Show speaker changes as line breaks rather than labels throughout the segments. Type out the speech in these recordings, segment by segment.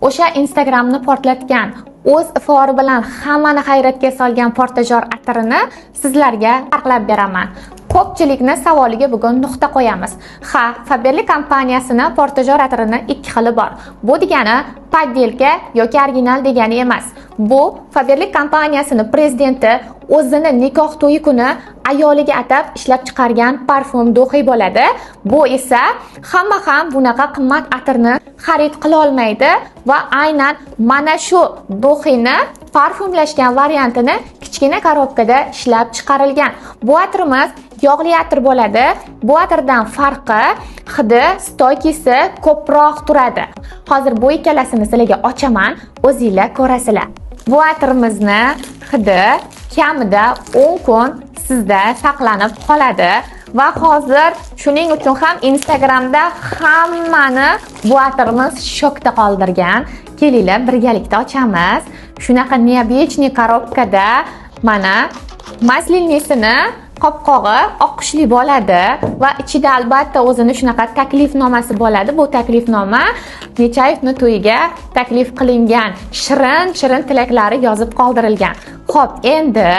O'sha Instagramni portlatgan, o'z ifori bilan hammani hayratga solgan portajor atirini sizlarga farqlab beraman. Ko'pchilikni savoliga bugun nuqta qo'yamiz. Ha, Faberlic kompaniyasini portajor atirini ikki xili bor. Bu degani подделка yoki original degani emas. Bu Faberlic kompaniyasini prezidenti o'zini nikoh to'yi kuni ayoliga atab ishlab chiqargan parfum духи bo'ladi. Bu esa hamma ham bunaqa qimmat atirni xarid qila olmaydi va aynan mana shu духи ni parfumlashgan variantini kichkina korobkada ishlab chiqarilgan. Bu atirimiz yog'li atir bo'ladi. Bu atirdan farqi hidi, стойкий si ko'proq turadi. Hozir bu ikkalasini sizlarga ochaman, o'zinglar ko'rasizlar. Bu atirimizni hidi kamida 10 kun sizda saqlanib qoladi va hozir shuning uchun ham Instagramda hammani bu atirimiz shokda qoldirgan. Kelinglar, birgalikda ochamiz. Shunaqa необычный korobkada mana масляный sini qopqog'i oqishli bo'ladi va ichida albatta o'zini shunaqa taklifnomasi bo'ladi. Bu taklifnoma Nechayevni to'yiga taklif qilingan, shirin shirin tilaklari yozib qoldirilgan. Xo'p, endi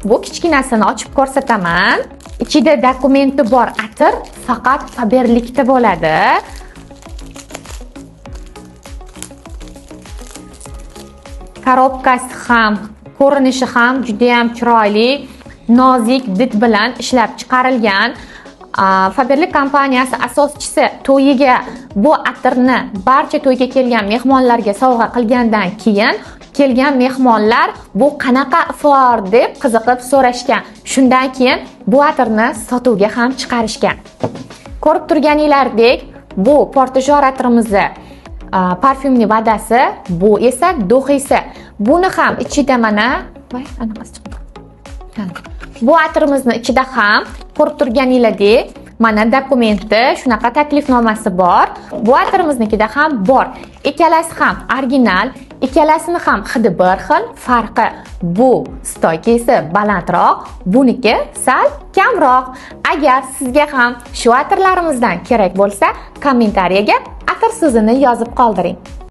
bu kichkinasini ochib ko'rsataman. Ichida dokumenti bor atir faqat Faberlikda bo'ladi. Korobkasi ham, ko'rinishi ham juda ham chiroyli, nozik did bilan ishlab chiqarilgan. Faberlic kompaniyasi asoschisi to'yiga bu atirni barcha to'yga kelgan mehmonlarga sovg'a qilgandan keyin kelgan mehmonlar bu qanaqa ifor deb qiziqib so'rashgan. Shundan keyin bu atirni sotuvga ham chiqarishgan. Ko'rib turganinglardek, bu portajor atirimizni parfyumli vadasi, bu esa духи si. Buni ham ichida mana voy anaqasi chiqdi. Bu atirimizni ichida ham ko'rib turganinglardek mana dokumenti, shunaqa taklifnomasi bor. Bu atirimiznikida ham bor. Ikkalasi ham original, ikkalasini ham hidi bir xil, farqi bu стойкий si balandroq, buniki sal kamroq. Agar sizga ham shu atirlarimizdan kerak bo'lsa, kommentariyaga atir so'zini yozib qoldiring.